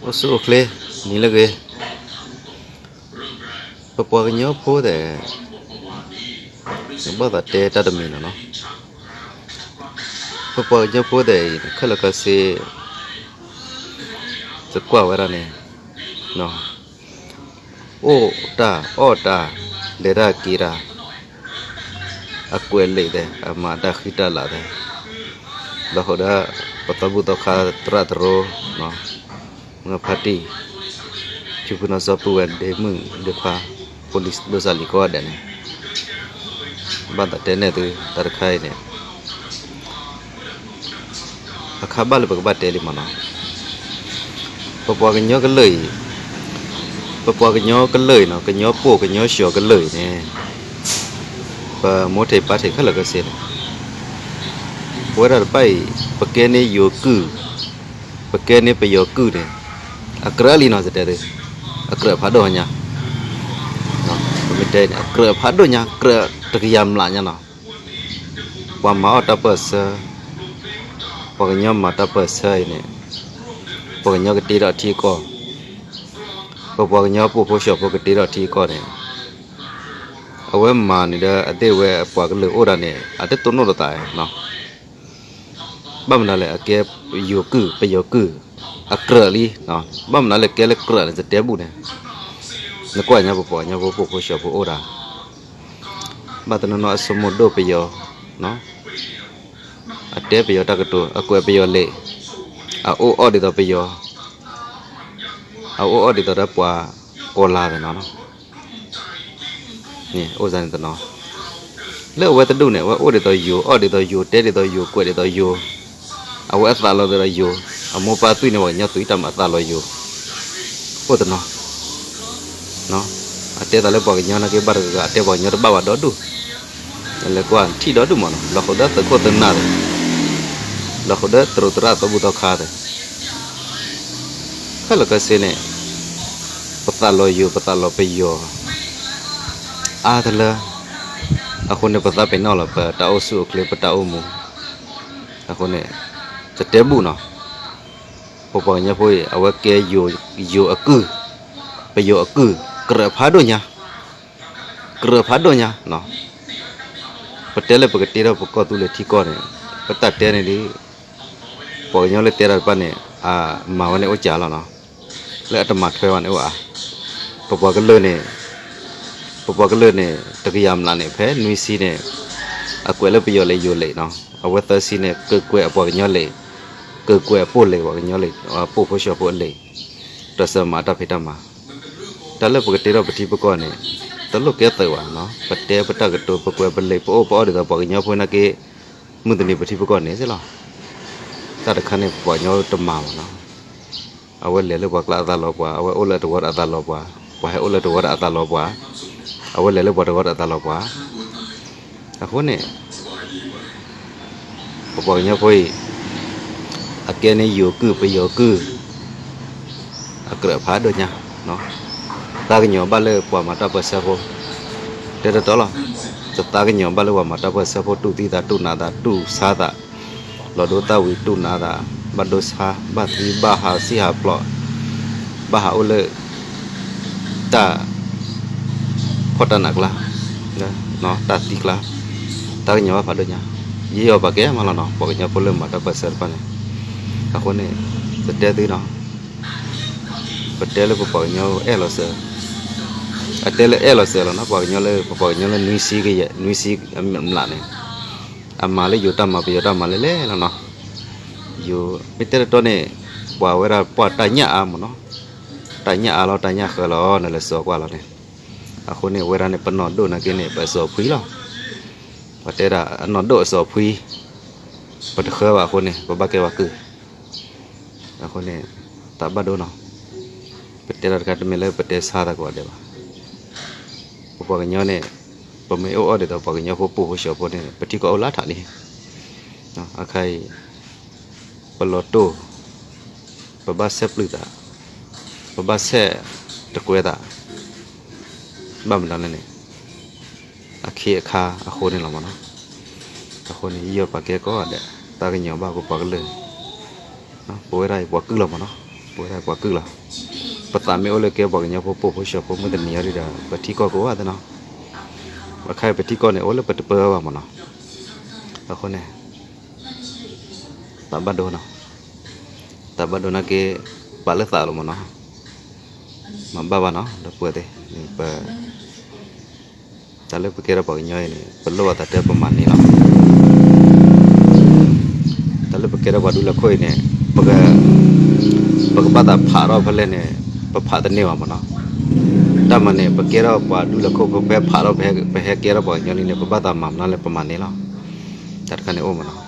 အိၣ်ဆူၣ်အိၣ်ချ့ နံၤလၢအဂ့ၤ, ပပှၤကညီဖိသ့ၣ်, ဘၣ်သးတဲတၢ်တမံၤလီၤနီၤ. ပပှၤကညီဖိသ့ၣ်အံၤ ခဲလၢာ်ခဲဆ့ သကွၢ်ဝဲဒၣ်န့ၣ် အိၣ်တၢ်အီၣ်တၢ် လဲၤတၢ်က့ၤတၢ် အကွဲးလံာ်သ့ၣ် အမၤတၢ်ဃံတၢ်လၤသ့ၣ်, ဘၣ်ဃုာ်ဒီး ပသီဘူၣ်သီခါသရၣ်သရိ မုၢ်ဖါတံၢ် ဖုဖုနီၢ်စီၤပုၢ်ဝဲၢ်ဒ့မုၣ်ဒ့ခွါ ဖိလံၤဒိၣ်စၢ်လံၤကိးဂၤဒဲးန့ၣ်, ဘၣ်သးတဲနဲၣ်သုတၢ်တခါအံၤန့ၣ် အခါဘၣ်လၢပကဘၣ်တဲလံမးနီၤ. ပပှၤကညီကလုာ်အံၤ, ပပှၤကညီကလုာ်အံၤနီၤ, ကညီပိာ်ကညီစှီၤကလုာ်အံၤန့ၣ်, ပမိၢ်ထံးပၢ်ထံးခဲလၢာ်ခဲဆ့န့ၣ်, ပဝဲဒၣ်တဖၣ်အံၤ ပကဲန့ၢ်ယိၤကုၢ်, ပကဲန့ၢ်ပယီၤကုၢ်န့ၣ်, အကြၢးလံနီၤ ယတဲသု, အကြၢးဖးဒိၣ်ညါ, ပမ့ၢ်တဲန့ၣ် အကြၢးဖးဒိၣ်ညါ, ကြၢးတကယၤမျးညါနီၤ. ပှၤမၤအီၣ်တၢ်ပၢၢ်ဆၢ, ပှၤကညီမၤတၢ်ပၢၢ်ဆၢအံၤန့ၣ်, ပှၤကညီကတ့ထီၣ်ထံကီၢ်, ပပှၤကညီပိာ်ဖိစှီၤဖိကတ့ထီၣ်ထံကီၢ်န့ၣ်, အဝဲမၤန့ၣ်ဒီး အသ့ၣ်ဝဲအပှၤကလုာ်အိၣ်ဒၣ်န့ၣ် အတတိၢ်နီၣ်တသးနီၤ. ဘၣ်မနုၤလဲၣ် အကဲယိၤကုၢ် ပယီၤကုၢ် အကြၢးလံ, ဘၣ်မနုၤလဲၣ် ကဲလၢကြၢးန့ၣ် ယတဲဘူၣ်န့ၣ်, နကွၢ်ညါပပှၤကညီဖိပိာ်ဖိစှီၤဖိအိၣ်ဒၣ်, ဘၣ်တနီၤနီၤအဆိကမိၣ်ဒိၣ်ပယီၤ, အတဲပယီၤတၢ်ကတိၤ အကွဲးပယီၤလံာ်, အအိၣ်အီၣ်ဒ်သိးပယီၤ, အအိၣ်အီၣ်ဒ်သိးဒီးပှၤကီၤလၤသ့ၣ်နီၤ. န့ၣ်အိၣ်စ့ၢ်န့ၣ်တနီၤ, လၢအဝဲတဒူၣ်န့ၣ် အဝဲအိၣ်ဒ်သိးယိၤ, အီၣ်ဒ်သိးယိၤ, တဲဒ်သိးယိၤ, ကွဲးဒ်သိးယိၤ, အဝဲအသးလီၤဒ်သိးယိၤ, အမိၢ်ပၢ်သွံၣ်န့ၣ် ပှၤကညီသွံၣ်တၢ်မၤအသးလီၤယိၤ, အိၣ်တနီၤ, အတဲသးလၢပှၤကညီနာ်က့ဘၣ်တဂၤဂၤ အတဲပှၤကညီတဘၣ်ဘၣ်ဒီဒူၣ်, လဲၤကွၢ်ထံၣ်ဒီဒူၣ်မးနီၤ, လီၤဃိးဒီးသုးခိၣ်သုးနၢ်သ့ၣ်, လီၤဃိးဒီးသရူးသရၣ်သီဘူၣ်သီခါသ့ၣ် ခဲလၢာ်ခဲဆ့န့ၣ်, ပသးလီၤယိၤ ပသးလီၤပယီၤ, အါတလၢ, အဃိန့ၣ် ပသးပ့ၤနီၣ်လီၤ ပတၢ်အိၣ်ဆူၣ်အိၣ်ချ့ ပတၢ်အိၣ်မူ, အဃိန့ၣ်, ယတဲဘူၣ်နီၤ, ပပှၤကညီဖိအံၤ အဝဲကဲယိၤအကုၢ်, ပယီၤအကုၢ်, ကြၢးဖးဒိၣ်ညါ, ကြၢးဖးဒိၣ်ညါ, ပတဲလၢပကတ့ထီၣ်ပကီၢ်သူလ့ၤထံကီၢ်န့ၣ်, ပတၢ်တဲန့ၣ်ဒ် ပှၤကညီလၢတဲတၢ်တဖၣ်န့ၣ် အမၤဝဲန့ၣ်အိၣ်ကးလီၤနီၤ, လၢအတမၤထွဲဘၣ်န့ၣ်အိၣ်ဧါ, ပပှၤကလုာ်န့ၣ်, ပပှၤကလုာ်န့ၣ် တကယၤမျးန့ၣ် ဖဲနွံဆံန့ၣ်, အကွဲးလၢပယီၤလံာ်ယိၤလံာ်နီၤ, အဝဲသၢဆံန့ၣ် ကကွဲးအပှၤကညီလံာ်, ကကွဲးအပိာ်လံာ် ပှၤကညီလံာ်, ပိာ်ဖိစှီၤဖိအလံာ်, တၢ်ဆၢမၤတၢ်ဖံးတၢ်မၤ, တၢ်လၢပကတ့ထီၣ်ပထံပကီၢ်န့ၣ်, တလိၣ်ကဲသုးဘၣ်နီၤ, ပတဲပတၢ်ကတိၤ ပကွဲးပလံာ် ပအိၣ်ပအီၣ်ဒ်သိးပှၤကညီဖိနာ်က့, မုၢ်တနံၤပထံပကီၢ်န့ၣ်စ့ၢ်လီၤ, တၢ်တခါန့ၣ် ပပှၤကညီတမၤဘၣ်နီၤ, အဝဲလဲၤလၢပှၤကျါအသးလီၤပှၤ, အဝဲအိၣ်လၢတဝီဒီးအသးလီၤပှၤ, ပှၤဟဲအိၣ်လၢတဝီဒီးအသးလီၤပှၤ, အဝဲလဲၤလၢပှၤတဝီဒီးအသးလီၤပှၤ, အဃိန့ၣ် ပပှၤကညီဖိအံၤ, အကဲန့ၢ်ယိၤကုၢ်ပယီၤကုၢ်, အကြၢးဖးဒိၣ်ညါ, သးကညီၤဘၣ်လၢပှၤမၤတၢ်ပၢၢ်ဆၢဖိ, တဲတတီလီၤ, တသးကညီၤဘၣ်လၢပှၤမၤတၢ်ပၢၢ်ဆၢဖိ တူၢ်သံသး တူၢ်နးသး တူၢ်ဆါသး, လီၤဒိသၣ်ဝံၤ တူၢ်နးသး, ဘၣ်ဒိဆါ ဘၣ်သံ ဘၣ်ဟးစံၣ်ဟးဖျိး, ဘၣ်ဟးအိၣ်လၢ တၢ် ဖီၣ်တၢ်နးကျါ, တၢ်သံကျါ, သးကညီၤဘၣ်ဖးဒိၣ်ညါ, ယံာ်ယီၤပာ်ကဲမးလီၤနီၤ, ပှၤကညီဖိလၢမၤတၢ်ပၢၢ်ဆၢတဖၣ်န့ၣ်, အဃိန့ၣ်, ယတဲသုနီၤ, ပတဲလၢပပှၤကညီအဲၣ်လီၤစၢၤ, အတဲလၢအဲၣ်လီၤစၢၤလီၤနီၤ, ပှၤကညီလၢ ပပှၤကညီလၢနွံဆံကယဲၢ် နွံဆံအမျးန့ၣ်, အမၤလၢယိၤတၢ်မၤ ပယီၤတၢ်မၤလဲၣ်လဲၣ်လီၤနီၤ, ယိၤ မ့ၢ်တဲတတီန့ၣ်, ပှၤဝဲဒၣ်ပှၤတၢ်ညၣ်အါမးနီၤ, တၢ်ညၣ်အါလီၤ တၢ်ညၣ်ဃၢလီၤ နလဲၤစိာ်ကွၢ်လီၤန့ၣ်, အဃိန့ၣ် ဝဲဒၣ်န့ၣ် ပနီၢ်ဒိၣ်နာ်က့န့ၣ် ပအစီၤဖှံလီၤ, ပတဲဒၣ်အနီၢ်ဒိၣ်အစီၤဖှံ, ပတဃၢဘၣ်အဃိန့ၣ် ပဘၣ်ကဲပှၤကုၢ်, အဃိန့ၣ်, သးဘၣ်ဒိနီၤ, ပတဲလီၤတခါတမ့ၢ်လၢပတဲဆါသးကိးဂၤဒဲးဘၣ်, ပပှၤကညီန့ၣ်, ပမ့ၢ်အိၣ်အီၣ်ဒ်သိးပှၤကညီဖိပိာ်ဖိစှီၤဖိန့ၣ် ပထံကီၢ်အိၣ်လၢထးလံ, အခါအံၤ, ပလီၤတိၢ်, ပဘၣ်ဆဲးပျုၢ်သး, ပဘၣ်ဆဲးတကွဲသး, ဘၣ်မနုၤလဲၣ်န့ၣ်, အခ့အခါအဃိန့ၣ်လီၤမးနီၤ, အဃိန့ၣ် ယယီၤပာ်ကဲကိးဂၤဒဲး, သးကညီၤဘၣ်ပပှၤကလုာ်, ပဝဲဒၣ်အံၤပှၤကုၢ်လီၤမးနီၤ ပဝဲဒၣ်ပှၤကုၢ်လီၤ. ပသးမ့ၢ်အိၣ်လၢကဲပှၤကညီဖိပိာ်ဖိဆှၢဖိမုၢ်တနံၤအံၤဒီး ပထံကီၢ်ကအိၣ်သ့နီၤ. အခါအံၤပထံကီၢ်န့ၣ် အိၣ်လၢပတပၢဘၣ်မ့ၢ်နီၤ. အဃိန့ၣ် သးဘၣ်ဒိနီၤ. သးဘၣ်ဒိနာ်က့ ပာ်လၢသးလီၤမ့ၢ်နီၤ. မၤဘၣ်ဘၣ်နီၤ ဒီပုၢ်ဝဲၢ်သ့ၣ်, ပ တၢ်လၢပကဲထီၣ်ပှၤကညီအံၤန့ၣ် ပလိၣ်ဘၣ်သးတဲပမၤန့ၢ်လီၤ. တၢ်လၢပကဲထီၣ်ပှၤဒူလၢခိၣ်အံၤန့ၣ် ပက ပကဘၣ်သးဖးထီၣ်ဖဲလဲၣ်န့ၣ် ပဖးတန့ၢ်ဘၣ်မ့ၢ်နီၤ. တၢ်မၤန့ၣ် ပကဲထီၣ်ပှၤဒူလၢခိၣ် ပဖဲဖးထီၣ် ပဟဲကဲထီၣ်ပှၤကညီလံန့ၣ် ပဘၣ်သးမၤမနုၤလဲၣ် ပမၤန့ၢ်လီၤ. တၢ်တခါန့ၣ်အိၣ်မ့ၢ်နီၤ.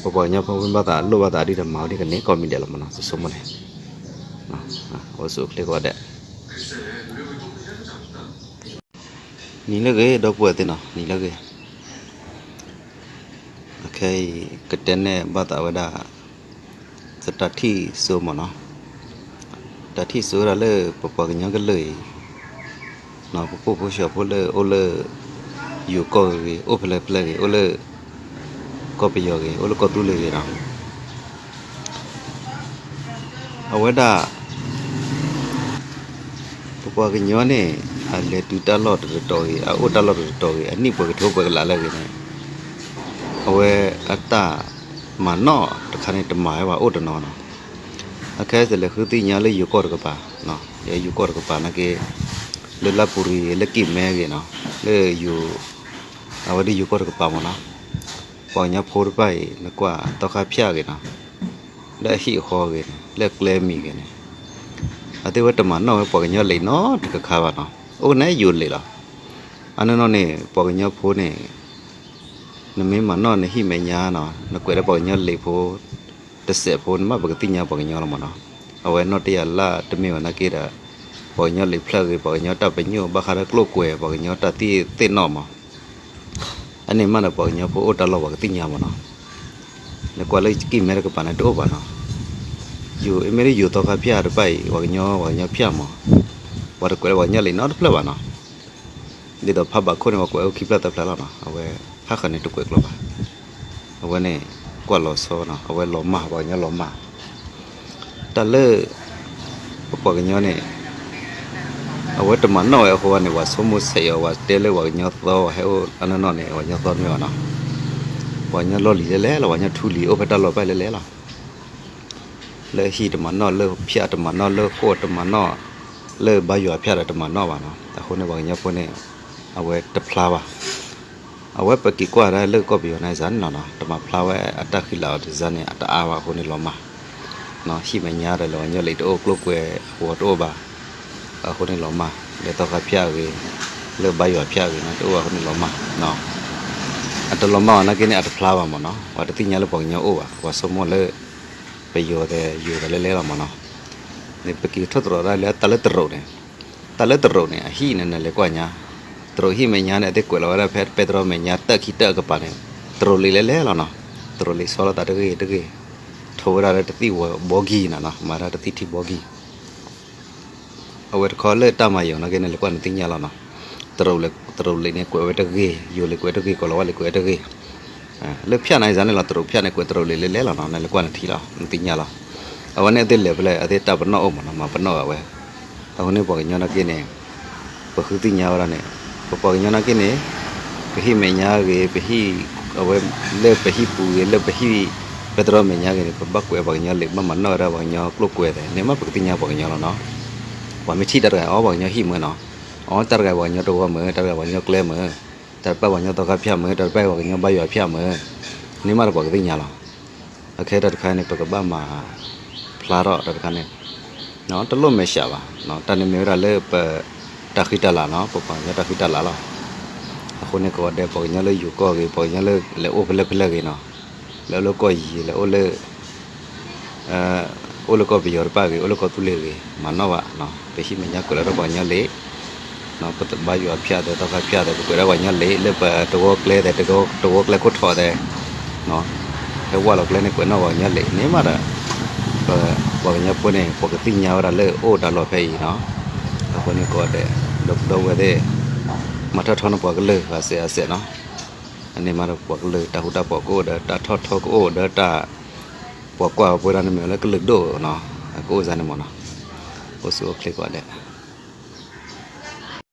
ပပှၤကညီဖိမ့ၢ်ဘၣ်သးလိၣ်ဘၣ်သးဒ်ဒီးမၤဝဲဒ်ကန့ၢ်ကိးမံၤဒဲးလီၤမ့ၢ်နီၤ စိၤစိၤမိၣ်န့ၣ်. အိၣ်ဆူၣ်အိၣ်ချ့ကိးဂၤဒဲး နံၤလၢအဂ့ၤ ဒီပုၢ်ဝဲၢ်သ့ၣ်နီၤ နံၤလၢအဂ့ၤ. အခဲအံၤ ကတဲနဲၣ်ဘၣ်သးဝဲဒၣ် သတၢ်ထံၣ်စိမ့ၢ်နီၤ. တၢ်ထံၣ်စိဝဲဒၣ်လၢပပှၤကညီကလုာ်အံၤ ပပိာ်ဖိဆှၢဖိလၢအိၣ်လၢ ယိၤကီၢ်ဂ့ၤဂ့ၤ အိၣ်ဖဲလဲၣ်ဖဲလဲၣ်ဂ့ၤ အိၣ်လၢ ကီၢ်ပယီၤဂ့ၤ အိၣ်လၢကီၢ်သူလ့ၤဂ့ၤနီၤ အဝဲဒၣ် ပပှၤကညီန့ၣ် အလဲၤတုၤတၢ်လီၢ်တတီၤဂ့ၤ အအိၣ်တၢ်လီၢ်တတီၤဂ့ၤ အနံၣ်ပှဲၤကထိပှဲၤကလးလၢအဂ့ၤန့ၣ် အဝဲအတၢ်မၤနီၣ်တခါန့ၣ် တမၤဝဲဘၣ်အိၣ်တနီၤနီၤ. အခဲအံၤလဲၤဃုသ့ၣ်ညါလၢယိၤကီၢ်တကပၤ, ယိၤကီၢ်တကပၤနာ်က့ လၢလါပူၤရံၤဂ့ၤ လၢကံၣ်မဲဂ့ၤနီၤ လၢယိၤ အဝဲဒၣ်ယိၤကီၢ်တကပၤမ့ၢ်နီၤ ပှၤကညီဖိတဖၣ်အံၤ နကွၢ်သီခါဖၠၣ်ဂ့ၤနီၤ လၢအဟံၣ်အဃီဂ့ၤန့ၣ် လၢအကျဲမံၤဂ့ၤန့ၣ် အသ့ၣ်ဝဲတမၤနီၣ်ဝဲပှၤကညီလံာ်နီတကခါဘၣ်နီၤ အိၣ်ကနဲယိၤလံာ်လီၤ. အနီၢ်နီၢ်န့ၣ် ပှၤကညီဖိန့ၣ် နမ့ၢ်မၤနီၣ်နဟံၣ်မဲာ်ညါနီၤ နကွဲးလၢပှၤကညီလံာ်ဖိ တစဲးဖိန့ၣ်မး ပကသ့ၣ်ညါပှၤကညီလီၤမ့ၢ်နီၤ. အဝဲနီၢ်တယၤလၢ်တမ့ၢ်ဘၣ်နာ်က့ဒီး ပှၤကညီလံာ်ဖျၢၣ်ဂ့ၤ ပှၤကညီတၢ်ပညိၣ်ဘၣ်ဃးဒီးကျိၣ်ကွဲၤ ပှၤကညီတၢ်သ့ၣ်သ့ၣ်နီၣ်မး အန့ၣ်မးဒီးပှၤကညီဖိအိၣ်တၢ်လီၢ်ပှၤကသ့ၣ်ညါမးနီၤ. နကွၢ်လၢကံၣ်မဲတကပၤန့ၣ်တအိၣ်ဘၣ်နီၤ. ယိၤအမ့ၢ်ဒ်ယိၤသီခါဖၠၣ်တဖၣ်အံၤ ပှၤကညီ ပှၤကညီဖၠၣ်မး ပှၤတကွဲးလၢပှၤကညီလံာ်နီတဖျၢၣ်ဘၣ်နီၤ. ဒ်သိးဖးဘးခိၣ်န့ၣ် ပှၤကွဲးအိၣ်ခံဖျၢၣ်သၢဖျၢၣ်လီၤနီၤ အဝဲ ဟးဃၢၤန့ၣ်တကွဲးကျိာ်ဘၣ်. အဝဲန့ၣ် ကွၢ်လီၤဆီနီၤ အဝဲလီၤမၢ် ပှၤကညီလီၤမၢ် တၢ်လၢ ပပှၤကညီန့ၣ် အဝဲတမၤနီၣ်ဝဲအဃိန့ၣ် ပှၤဆိကမိၣ်ဆဲးအီၤ ပှၤတဲလၢပှၤကညီသီ ပှၤဟဲအိၣ်အနီၢ်နီၢ်န့ၣ် ပှၤကညီသီတမ့ၢ်ဘၣ်နီၤ. ပှၤကညီလီၢ်လံၤလဲၤလဲၤလီၤ ပှၤကညီထူလံၤအိၣ်ဖဲတၢ်လီၢ်ဖဲလဲၤလဲၤလီၤ. လၢဟံၣ်တမၤနီၣ် လၢဖၠၣ်တမၤနီၣ် လၢဃိၣ်တမၤနီၣ် လၢဘါယွၤဖၠၣ်ဒီးတမၤနီၣ်ဘၣ်နီၤ. အဃိန့ၣ် ပှၤကညီဖိန့ၣ် အဝဲတဖျါဘၣ် အဝဲပက့ၤကွၢ်ဒၣ်လၢကီၢ်ပယီၤန့ၣ်စ့ၢ်န့ၣ်လီၤနီၤ တမၤဖျါဝဲအတၢ်ဃံလၤအီၤတစ့ၢ်န့ၣ် အတအါဘၣ်အဃိန့ၣ်လီၤမၢ်နီၤ. ဟံၣ်မဲာ်ညါဒီးလၢပှၤကညီလံာ်တအိၣ် ကျိၣ်ကွဲၤအဃိတအိၣ်ဘၣ် အဃိန့ၣ်လီၤမၢ် လၢသီခါဖၠၣ်အဂ့ၤ လၢဘါယွၤဖၠၣ်အဂ့ၤန့ၣ် တအိၣ်ဘၣ်အဃိန့ၣ်လီၤမၢ်နီၤ. အတလီၤမၢ်ဘၣ်နာ်က့န့ၣ် အတဖျါဘၣ်မၢ်နီၤ ပှၤတသ့ၣ်ညါလၢပှၤကညီအိၣ်ဘၣ် ပှၤဆိကမိၣ်လၢ ပယီၤသဲးယိၤသဲးလဲၤလဲၤလီၤမၢ်နီၤ. န့ၣ်ပက့ၤထိၣ်သတြီၤဒၣ်လၢတၢ်လၢတရူးန့ၣ် တၢ်လၢတရူးန့ၣ် အဟံၣ်န့ၣ် နလဲၤကွၢ်ညါ တရူးဟံၣ်မဲာ်ညါန့ၣ် အသ့ၣ်ကွဲးလီၤဝဲဒၣ်ဖဲပဲတြီမဲာ်ညါတၢၢ်ခံတၢၢ်အကပၤန့ၣ် တရူးလံာ်လဲၤလဲၤလီၤနီၤ. တရူးလံာ်ဆီလီၤသးတဂ့ၤတဂ့ၤ ထိဝဲဒၣ်လၢတသံၣ်ဝီဘီဂံၢ်နီၤနီၤ မၤဒၣ်တသံၣ်ထံဘီဂံၢ် အဝဲတခီလၢတၢ်မၤယိာ်နာ်က့န့ၣ် လဲၤကွၢ်န့ၣ်သ့ၣ်ညါလီၤနီၤ. တရူးလံာ် တရူးလံာ်န့ၣ် ကွဲးဝဲတဂ့ၤ ယိၤလံာ်ကွဲးတဂ့ၤ ကီၤလၤဝါလံာ်ကွဲးတဂ့ၤ လၢဖၠၣ်န့ၣ်စ့ၢ်န့ၣ်လီၤ တရူးဖၠၣ်န့ၣ် ကွဲးတရူးလံာ်လဲၤလဲၤလီၤနီၤ နလဲၤကွၢ်န့ၣ်ထံလီၤ နသ့ၣ်ညါလီၤ. အဝဲန့ၣ်အသ့ၣ်လဲၤဖဲလဲၣ် အသ့ၣ်တၢ်ပနီၣ်အိၣ်မၢ်နီၤ မၤပနီၣ်အဝဲ အဃိန့ၣ်ပှၤကညီနာ်က့န့ၣ် ပဃုသ့ၣ်ညါဝဲဒၣ်န့ၣ် ပပှၤကညီနာ်က့န့ၣ် ပဟံၣ်မဲာ်ညါဂ့ၤ ပဟံၣ် အဝဲ လၢပဟံၣ်ပူၤဂ့ၤ လၢပဟံၣ် ပဲတြီမဲာ်ညါဂ့ၤန့ၣ် ပဘၣ်ကွဲးပှၤကညီလံာ် ဘၣ်မၤနီၣ်ဝဲဒၣ်ပှၤကညီကျိၣ်ကွဲၤသဲး န့ၣ်မးပကသ့ၣ်ညါပှၤကညီလီၤနီၤ. ပှၤမ့ၢ်ထံၣ်တၢ်တဂၤအီၤ ပှၤကညီဟံၣ်မၢ်နီၤ အီၤတၢ်တဂၤပှၤကညီတဝီမၢ် တၢ်တဂၤပှၤကညီကျဲမၢ် တၢ်တပၢၢ်ပှၤကညီသီခါဖၠၣ်မၢ် တၢ်တပၢၢ်ပှၤကညီဘါယွၤဖၠၣ်မၢ် န့ၣ်မးဒီးပှၤကသ့ၣ်ညါလီၤ. အခဲတၢ်တခါန့ၣ် ပကဘၣ်မၤဖျါထီၣ်တၢ်တခါန့ၣ် တလိၣ်မဲာ်ဆှးဘၣ် တၢ်န့ၣ်မ့ၢ်ဝဲဒၣ်လၢပ တၢ်ဃံတၢ်လၤနီၤ ပပှၤကညီတၢ်ဃံတၢ်လၤလီၤ. အဃိန့ၣ် ကိးဂၤဒဲး ပှၤကညီလၢယိၤကီၢ်ဂ့ၤ ပှၤကညီလၢလဲၤအိၣ်ဖဲလဲၣ်ဖဲလဲၣ်ဂ့ၤနီၤ လဲၤအိၣ်လၢကီၢ်ယံၤ လဲၤအိၣ်လၢ အိၣ်လၢကီၢ်ပယီၤတဖၣ်ဂ့ၤ အိၣ်လၢကီၢ်သူလ့ၤဂ့ၤ မၤနီၣ်ဘၣ် ပဟံၣ်မဲာ်ညါကွဲးလီၤဒီးပှၤကညီလံာ် ပဘါယွၤဖၠၣ်သဲး သီခါဖၠၣ်သဲး ပကွဲးဒၣ်ပှၤကညီလံာ် လၢပတဝီကျဲသဲး တဝီကျဲခိၣ်ထီၣ်သဲး ဟဲဝဲလီၤကျဲန့ၣ် ကွဲးနီၣ်ပှၤကညီလံာ်န့ၣ်မးဒီး ပပှၤကညီဖိန့ၣ် ပှၤကသ့ၣ်ညါဝဲဒၣ်လၢအိၣ်တၢ်လီၢ်ဖဲအံၤနီၤ. အဃိန့ၣ်ကိးဂၤဒဲး ဒီပုၢ်ဒီဝဲၢ်သ့ၣ် မၤထီၣ်ထီနပှၤကလုာ်ဂၤစဲးဂၤစဲးနီၤ. အန့ၣ်မးဒီးပှၤကလုာ်တၢ်ဃူတၢ်ဖိးကအိၣ်ဒီးတၢ်ထီၣ်ထီကအိၣ်ဒီးတၢ် ပှၤကွၢ်ပဝဲဒၣ်န့ၣ်မ့ၢ်လၢကလုာ်ဒိၣ်နီၤ ကအိၣ်စ့ၢ်န့ၣ်မ့ၢ်နီၤ, အိၣ်ဆူၣ်အိၣ်ချ့ကိးဂၤဒဲး,